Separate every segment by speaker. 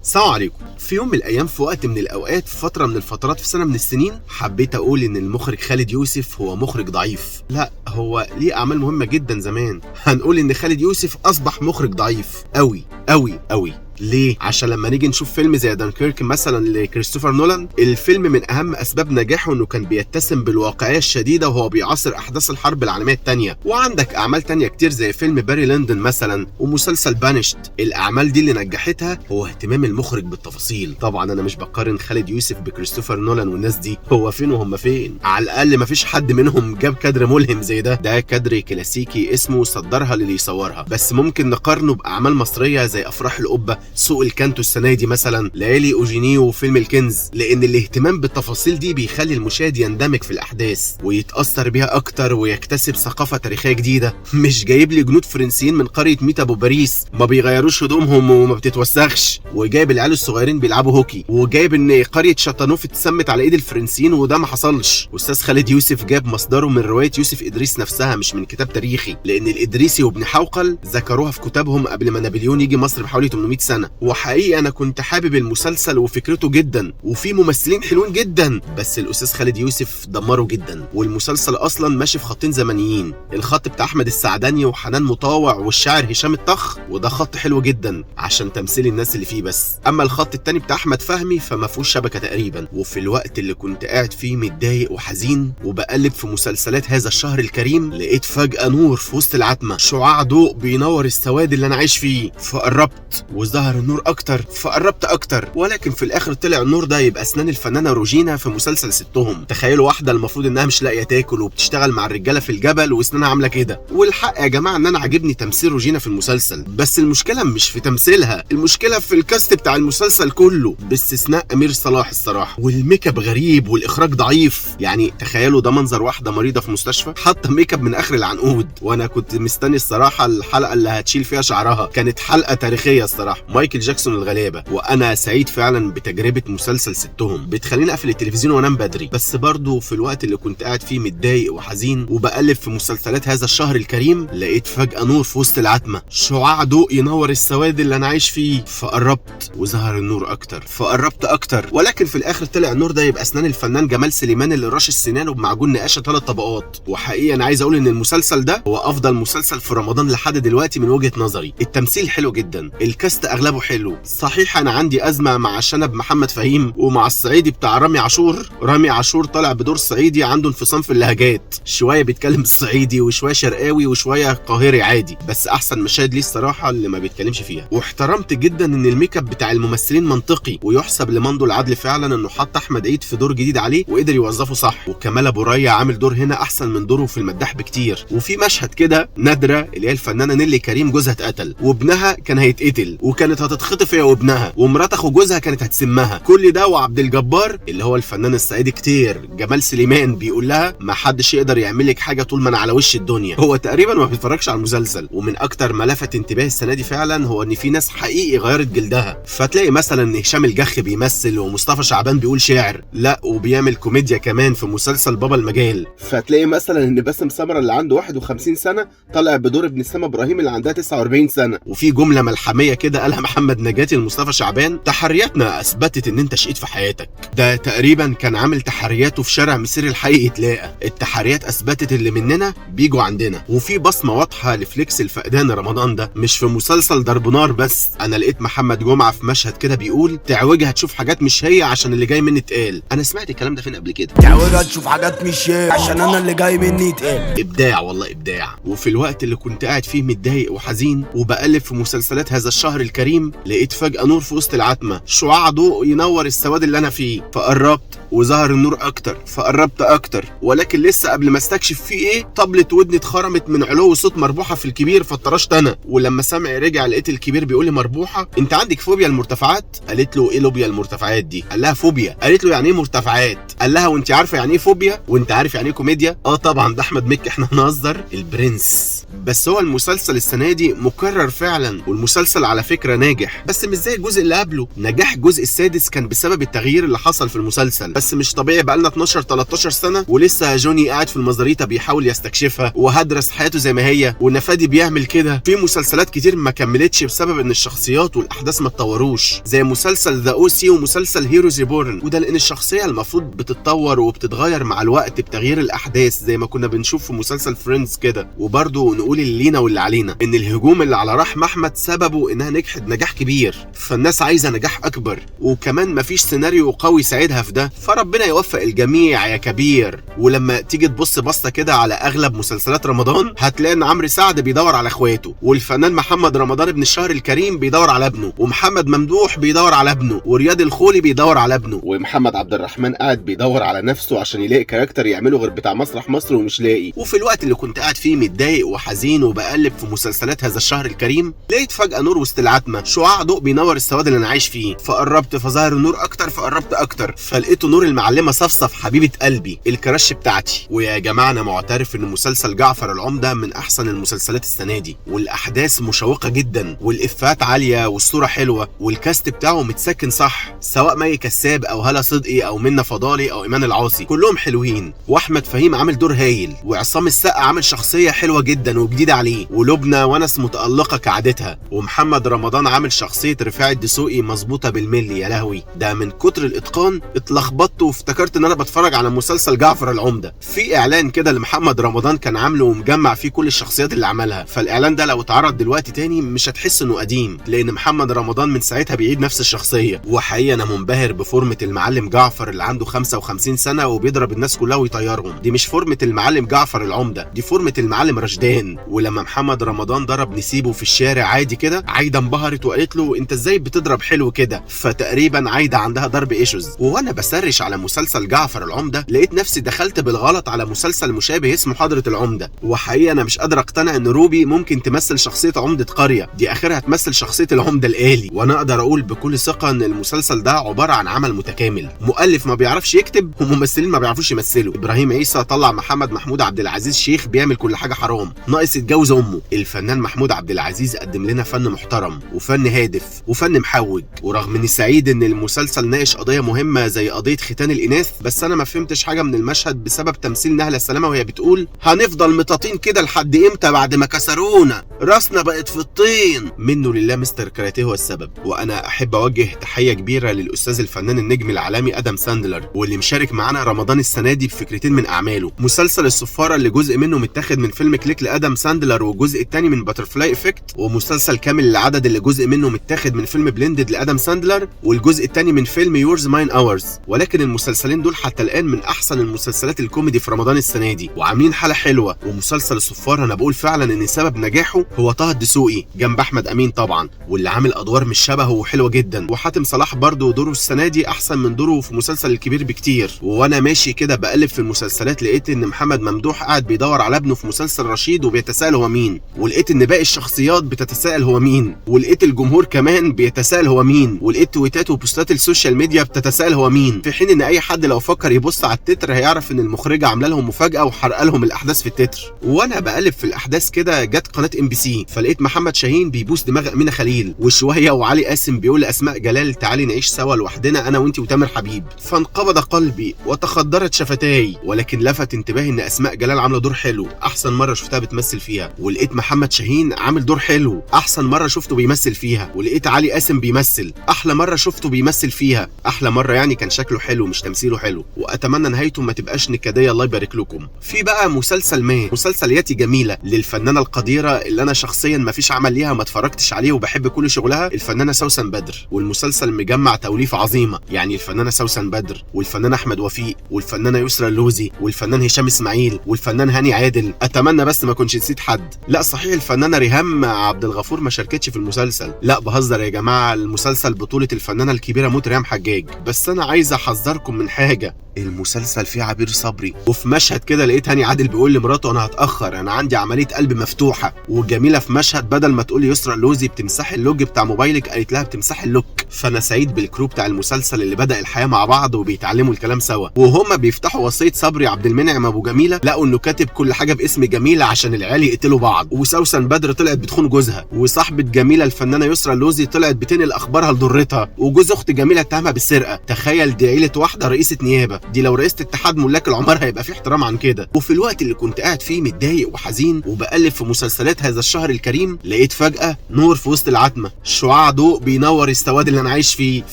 Speaker 1: السلام عليكم. في يوم من الايام، في وقت من الاوقات، في فترة من الفترات، في سنة من السنين، حبيت اقول ان المخرج خالد يوسف هو مخرج ضعيف. لا، هو ليه اعمال مهمة جدا زمان. هنقول ان خالد يوسف اصبح مخرج ضعيف قوي قوي قوي. ليه؟ عشان لما نيجي نشوف فيلم زي دانكيرك مثلا لكريستوفر نولان، الفيلم من اهم اسباب نجاحه انه كان بيتسم بالواقعيه الشديدة وهو بيعاصر احداث الحرب العالمية الثانية. وعندك اعمال تانية كتير زي فيلم باري لندن مثلا ومسلسل Punished. الاعمال دي اللي نجحتها هو اهتمام المخرج بالتفاصيل. طبعا انا مش بقارن خالد يوسف بكريستوفر نولان والناس دي، هو فين وهم فين؟ على الاقل مفيش حد منهم جاب كادر ملهم زي ده. ده كادر كلاسيكي اسمه صدرها للي يصورها، بس ممكن نقارنه باعمال مصرية زي افراح القبة، سوق الكانتو السنة دي مثلا، ليالي اوجيني، وفيلم الكنز، لان الاهتمام بالتفاصيل دي بيخلي المشاهد يندمج في الاحداث ويتاثر بيها اكتر ويكتسب ثقافة تاريخية جديدة. مش جايب لي جنود فرنسيين من قرية ميتا ابو باريس ما بيغيروش هدومهم وما بتتوسخش، وجايب العيال الصغيرين بيلعبوا هوكي، وجايب ان قرية شاتانوف اتسمت على ايد الفرنسيين وده ما حصلش. استاذ خالد يوسف جاب مصدره من رواية يوسف ادريس نفسها، مش من كتاب تاريخي، لان الادريسي وابن حوقل ذكروها في كتابهم قبل ما نابليون يجي مصر بحوالي 800 سنة. وحقيقي انا كنت حابب المسلسل وفكرته جدا، وفي ممثلين حلوين جدا، بس الاستاذ خالد يوسف دمره جدا. والمسلسل اصلا ماشي في خطين زمنيين، الخط بتاع احمد السعداني وحنان مطاوع والشاعر هشام الطخ، وده خط حلو جدا عشان تمثيل الناس اللي فيه بس. اما الخط التاني بتاع احمد فهمي فما فيهوش شبكة تقريبا. وفي الوقت اللي كنت قاعد فيه متضايق وحزين وبقلب في مسلسلات هذا الشهر الكريم، لقيت فجاة نور في وسط العتمة، شعاع ضوء بينور السواد اللي انا عايش فيه. فقربت وظهر النور اكتر، فقربت اكتر، ولكن في الاخر طلع النور ده يبقى اسنان الفنانة روجينا في مسلسل ستهم. تخيلوا واحدة المفروض انها مش لاقيه تاكل وبتشتغل مع الرجالة في الجبل واسنانها عامله كده. والحق يا جماعة ان انا عاجبني تمثيل روجينا في المسلسل، بس المشكلة مش في تمثيلها، المشكلة في ال cast بتاع المسلسل كله باستثناء امير صلاح الصراحة. وال make up غريب والاخراج ضعيف، يعني تخيلوا ده منظر واحدة مريضه في مستشفى حاطه make up من اخر العنقود. وانا كنت مستني الصراحة الحلقة اللي هتشيل فيها شعرها، كانت حلقة تاريخية الصراحة، مايكل جاكسون الغلابة. وانا سعيد فعلا بتجربه مسلسل ستهم، بتخليني اقفل التلفزيون وانام بدري. بس برضه في الوقت اللي كنت قاعد فيه متضايق وحزين وبقلب في مسلسلات هذا الشهر الكريم، لقيت فجأة نور في وسط العتمة، شعاع ضوء ينور السواد اللي انا عايش فيه. فقربت وظهر النور اكتر، فقربت اكتر، ولكن في الاخر طلع النور ده يبقى اسنان الفنان جمال سليمان اللي رش سنانه بمعجون نقاشه 3 طبقات. وحقيقي انا عايز اقول ان المسلسل ده هو افضل مسلسل في رمضان لحد دلوقتي من وجهة نظري. التمثيل حلو جدا، ال cast اغلبه حلو. صحيح انا عندي ازمة مع شنب محمد فهيم ومع الصعيدي بتاع رامي عاشور. رامي عاشور طالع بدور صعيدي عنده انفصام في اللهجات، شوية بيتكلم الصعيدي وشوية شرقاوي وشوية قاهري عادي، بس احسن مشاهد ليه الصراحة اللي ما بيتكلمش فيها. واحترمت جدا ان ال make up بتاع الممثلين منطقي، ويحسب لماندو العدل فعلا انه حط احمد عيد في دور جديد عليه وقدر يوظفه صح. وكمال ابو ريا عامل دور هنا احسن من دوره في المداح بكتير. وفي مشهد كده نادرة اللي هي الفنانة نيلي كريم جوزها اتقتل وابنها كان هيتقتل وكانت هتتخطف هي وابنها، ومرات اخو جوزها كانت هتسمها، كل ده وعبد الجبار اللي هو الفنان الصعيدي كتير جمال سليمان بيقول لها ما حدش يقدر يعمل لك حاجة طول ما انا على وش الدنيا. هو تقريبا ما بيتفرجش على المسلسل. ومن اكتر ما لفت انتباهي السنة دي فعلا هو ان في ناس حقيقي غيرت جلدها. فتلاقي مثلا هشام الجخ بيمثل ومصطفى شعبان بيقول شعر، لا وبيعمل كوميديا كمان في مسلسل بابا المجال. فتلاقي مثلا ان باسم سمرة اللي عنده 51 سنة طالع بدور ابن سما ابراهيم اللي عندها 49 سنة. وفي جملة ملحميه كده قالها محمد نجاتي لمصطفى شعبان: تحرياتنا اثبتت ان انت شقيت في حياتك. ده تقريبا كان عامل تحرياته في شارع مسير الحي يتلاقى. التحريات اثبتت اللي مننا بيجوا عندنا. وفي بصمة واضحة لفليكس الفقدان رمضان ده، مش في مسلسل ضرب نار بس. انا لقيت محمد جمعه في مشهد كده بيقول تعوجها تشوف حاجات مش هي عشان اللي جاي مني اتقال. انا سمعت الكلام ده فين قبل كده؟
Speaker 2: تعوجها تشوف حاجات مش هي عشان انا اللي جاي مني اتقال.
Speaker 1: ابداع والله ابداع. وفي الوقت اللي كنت قاعد فيه متضايق وحزين وبقلب في مسلسلات هذا الشهر الكريم، لقيت فجأة نور في وسط العتمة، شعاع ضوء ينور السواد اللي انا فيه. فقربت وظهر النور اكتر، فقربت اكتر، ولكن لسه قبل ما استكشف فيه ايه، طبلة ودني اتخرمت من علو صوت مربوحة في الكبير فاتطرشت انا. ولما سمعي رجع لقيت الكبير بيقول لي مربوحة انت عندك فوبيا المرتفعات؟ قالت له ايه لوبيا المرتفعات دي؟ قال لها فوبيا. قالت له يعني ايه مرتفعات؟ قال لها وانت عارفه يعني ايه فوبيا؟ وانت عارف يعني ايه كوميديا؟ اه طبعا ده احمد مكي، احنا هنهزر البرنس. بس هو المسلسل السنة دي مكرر فعلا، والمسلسل على فكرة ناجح بس مش زي الجزء اللي قبله. نجاح الجزء السادس كان بسبب التغيير اللي حصل في المسلسل، بس بس مش طبيعي بقالنا 12 13 سنة ولسه جوني قاعد في المزاريطه بيحاول يستكشفها وهدرس حياته زي ما هي، ونفادي بيعمل كده. في مسلسلات كتير ما كملتش بسبب ان الشخصيات والاحداث ما اتطوروش، زي مسلسل The O.C. ومسلسل Heroes Reborn، وده لان الشخصية المفروض بتتطور وبتتغير مع الوقت بتغيير الاحداث زي ما كنا بنشوف في مسلسل Friends كده. وبرده نقول اللي لينا واللي علينا ان الهجوم اللي على رحمه احمد سببه انها نجحت نجاح كبير، فالناس عايزه نجاح اكبر، وكمان مفيش سيناريو قوي يساعدها في ده، فربنا يوفق الجميع يا كبير. ولما تيجي تبص بصة كده على اغلب مسلسلات رمضان هتلاقي ان عمرو سعد بيدور على اخواته، والفنان محمد رمضان ابن الشهر الكريم بيدور على ابنه، ومحمد ممدوح بيدور على ابنه، ورياض الخولي بيدور على ابنه، ومحمد عبد الرحمن قاعد بيدور على نفسه عشان يلاقي character يعمله غير بتاع مسرح مصر ومش لاقي. وفي الوقت اللي كنت قاعد فيه متضايق وحزين وبقلب في مسلسلات هذا الشهر الكريم، لقيت فجأة نور وسط العتمة، شعاع ضوء بينور السواد اللي انا عايش فيه، فقربت فظهر النور اكتر، فقربت اكتر، فلقيته نور المعلمة صفصف حبيبة قلبي ال crush بتاعتي. ويا جماعة انا معترف ان مسلسل جعفر العمدة من احسن المسلسلات السنة دي، والاحداث مشوقة جدا، والافات عالية، والصورة حلوة، وال cast بتاعه متسكن صح، سواء مي كساب او هالة صدقي او منى فضالي او ايمان العاصي، كلهم حلوين. واحمد فهيم عامل دور هايل، وعصام السقا عامل شخصية حلوة جدا وجديدة عليه، ولبنى ونس متألقة كعادتها، ومحمد رمضان عامل شخصية رفاعي الدسوقي مظبوطة بالملي. يا لهوي، ده من كتر الاتقان اتلخبطت وافتكرت ان انا بتفرج على مسلسل جعفر العمدة. في اعلان كده لمحمد رمضان كان عامله ومجمع فيه كل الشخصيات اللي عملها، فالاعلان ده لو اتعرض دلوقتي تاني مش هتحس انه قديم، لان محمد رمضان من ساعتها بيعيد نفس الشخصية. وحقيقة انا منبهر بفورمه المعلم جعفر اللي عنده 55 سنة وبيضرب الناس كلها ويطيرهم. دي مش فورمه المعلم جعفر العمدة، دي فورمه المعلم رشدان. ولما محمد رمضان ضرب نسيبه في الشارع عادي كده، عايدة انبهرت وقالت له انت ازاي بتضرب حلو كده، فتقريبا عايدة عندها ضرب issues. وانا بسرش على مسلسل جعفر العمدة لقيت نفسي دخلت بالغلط على مسلسل مشابه اسمه حضره العمدة، وحقيقة انا مش قادر اقتنع ان روبي ممكن تمثل شخصية عمده قرية، دي اخرها تمثل شخصية العمدة الآلي. وانا اقدر اقول بكل ثقة ان المسلسل ده عبارة عن عمل متكامل، مؤلف ما بيعرفش يكتب وممثلين ما بيعرفوش يمثلوا. ابراهيم عيسى طلع محمد محمود عبد العزيز شيخ بيعمل كل حاجة حرام، ناقص يتجوز امه. الفنان محمود عبد العزيز قدم لنا فن محترم وفن هادف وفن محوج، ورغم اني سعيد ان المسلسل ناقش قضية مهمة زي قضية ختان الاناث، بس انا ما فهمتش حاجة من المشهد بسبب تمثيل نهله السلامة وهي بتقول هنفضل مطاطين كده لحد امتى بعد ما كسرونا، راسنا بقت في الطين. منه لله مستر كاراتيه هو السبب. وانا احب اوجه تحية كبيرة للاستاذ الفنان النجم العالمي ادم ساندلر، واللي مشارك معانا رمضان السنة دي بفكرتين من اعماله، مسلسل الصفاره اللي جزء منه متاخد من فيلم Click لادم ساندلر والجزء الثاني من Butterfly Effect، ومسلسل كامل العدد اللي جزء منه متاخد من فيلم Blinded لادم ساندلر والجزء الثاني من فيلم Yours Mine Ours. ولكن المسلسلين دول حتى الان من احسن المسلسلات الكوميدي في رمضان السنة دي وعاملين حاله حلوة. ومسلسل الصفاره انا بقول فعلا ان سبب نجاحه هو طه الدسوقي جنب احمد امين طبعا، واللي عامل ادوار مش شبهه وحلوه جدا، وحاتم صلاح برضه دوره السنة دي احسن من دوره في مسلسل الكبير بكتير. وانا ماشي كده بقلب في المسلسلات لقيت ان محمد ممدوح قاعد بيدور على ابنه في مسلسل رشيد وبيتساءل هو مين، ولقيت ان باقي الشخصيات بتتساءل هو مين، ولقيت الجمهور كمان بيتساءل هو مين، ولقيت تويتات وبوستات ال social media بتتساءل هو مين، في حين ان اي حد لو فكر يبص على التتر هيعرف ان المخرجة عامله لهم مفاجاة وحرق لهم الاحداث في التتر. وانا بقلب في الاحداث كده جت قناة MBC، فلقيت محمد شاهين بيبوس دماغ امينه خليل، وشوية وعلي قاسم بيقول لاسماء جلال تعالي نعيش سوا لوحدنا انا وانتي وتامر حبيب، فانقبض قلبي وتخدرت شفتاي. ولكن لفت انتباهي ان اسماء جلال عامله دور حلو، احسن مرة شفتها بتمثل فيها، ولقيت محمد شاهين عامل دور حلو، احسن مرة شفته بيمثل فيها، ولقيت علي قاسم بيمثل، احلى مرة شفته بيمثل فيها، احلى مرة يعني كان شكله حلو مش تمثيله حلو. واتمنى نهايته ما تبقاش نكديه، الله يبارك لكم. في بقى مسلسل ما، مسلسل ياتي جميلة للفنانه القديره اللي انا شخصيا ما فيش عمل ليها ما اتفرجتش عليه وبحب كل شغلها، الفنانة سوسن بدر. والمسلسل مجمع توليفة عظيمة، يعني الفنانة سوسن بدر والفنان احمد وفيق والفنانه يسرا اللوزي والفنان هشام اسماعيل والفنان هاني عادل. اتمنى بس ما كنتش نسيت حد. لا صحيح الفنانة ريهام عبد الغفور ما شاركتش في المسلسل، لا بهزر يا جماعة، المسلسل بطوله الفنانة الكبيرة موت ريهام حجاج. بس انا عايز احذركم من حاجة، المسلسل فيه عبير صبري، وفي مشهد كده لقيت هاني عادل بيقول لمراته انا هتاخر، انا عندي عملية قلب مفتوحة. وجميلة في مشهد بدل ما تقول يسرا اللوزي بتمسحي ال log بتاع موبايلك قالت لها بتمسحي ال lock. فانا سعيد بال crew بتاع المسلسل اللي بدا الحياة مع بعض وبيتعلموا الكلام سوا. وهما بيفتحوا وصية صبري عبد المنعم ابو جميلة لقوا انه كاتب كل حاجة باسم جميلة عشان العيال يقتلوا بعض. وسوسن بدر طلعت بتخون جوزها، وصاحبه جميلة الفنانة يسرا اللوزي طلعت بتنقل اخبارها لضرتها، وجوز اخت جميلة اتهمها بالسرقة. تخيل دي عيله تالت واحدة رئيسه نيابة، دي لو رئيسه اتحاد ملاك العمارة هيبقى في احترام عن كده. وفي الوقت اللي كنت قاعد فيه متضايق وحزين وبقلب في مسلسلات هذا الشهر الكريم، لقيت فجاة نور في وسط العتمة، شعاع ضوء بينور السواد اللي انا عايش فيه.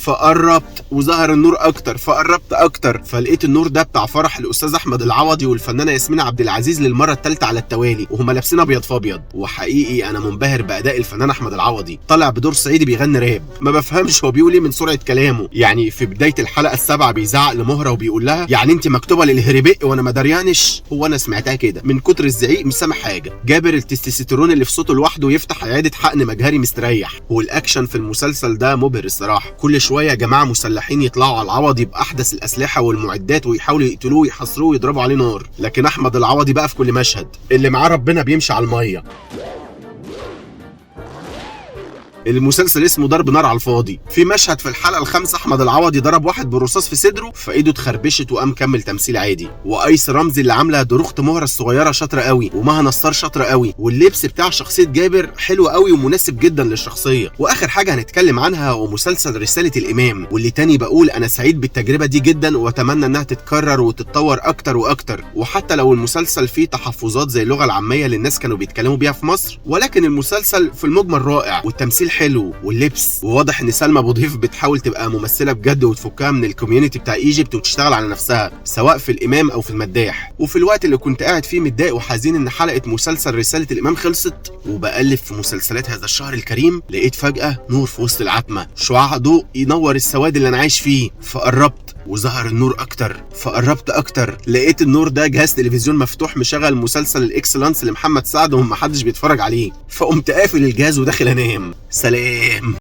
Speaker 1: فقربت وظهر النور اكتر، فقربت اكتر، فلقيت النور ده بتاع فرح الاستاذ احمد العوضي والفنانه ياسمين عبد العزيز للمرة الثالثة على التوالي، وهما لابسين ابيض في ابيض. وحقيقي انا منبهر باداء الفنان احمد العوضي، طلع بدور صعيدي بيغني راب، ما بفهمش هو بيقول ايه من سرعة كلامه. يعني في بداية الحلقة السابعة بيزعق لمهره وبيقول لها يعني انت مكتوبة للهربق وانا ما دريانش، هو انا سمعتها كده من كتر الزعيق مش سامع حاجة. جابر التستوستيرون اللي في صوته لوحده يفتح عيادة حقن مجهري مستريح. والاكشن في المسلسل ده مبهر الصراحة، كل شوية جماعة مسلحين يطلعوا على العوضي باحدث الاسلحة والمعدات ويحاولوا يقتلوه ويحاصروه ويضربوا عليه نار، لكن احمد العوضي بقى في كل مشهد اللي معاه ربنا بيمشي على المية. المسلسل اسمه ضرب نار على الفاضي. في مشهد في الحلقة الخامسة احمد العوضي ضرب واحد بالرصاص في صدره فايده اتخربشت وقام كمل تمثيل عادي. وايس رمزي اللي عامله دور اخت مهره الصغيرة شاطرة قوي، ومها نصار شاطرة قوي، واللبس بتاع شخصية جابر حلو قوي ومناسب جدا للشخصية. واخر حاجة هنتكلم عنها هو مسلسل رسالة الامام، واللي تاني بقول انا سعيد بالتجربة دي جدا واتمنى انها تتكرر وتتطور اكتر واكتر. وحتى لو المسلسل فيه تحفظات زي اللغة العامية اللي الناس كانوا بيتكلموا بيها في مصر، ولكن المسلسل في المجمل رائع، والتمثيل حلو واللبس، وواضح ان سلمى ابو ضيف بتحاول تبقى ممثلة بجد وتفكها من ال community بتاع Egypt وتشتغل على نفسها سواء في الامام او في المداح. وفي الوقت اللي كنت قاعد فيه متضايق وحزين ان حلقة مسلسل رسالة الامام خلصت وبقلب في مسلسلات هذا الشهر الكريم، لقيت فجاة نور في وسط العتمة، شعاع ضوء ينور السواد اللي انا عايش فيه. فقربت وظهر النور اكتر، فقربت اكتر، لقيت النور ده جهاز تلفزيون مفتوح مشغل مسلسل الاكسلانس لمحمد سعد ومحدش بيتفرج عليه، فقمت قافل الجهاز وداخل انام. سلام.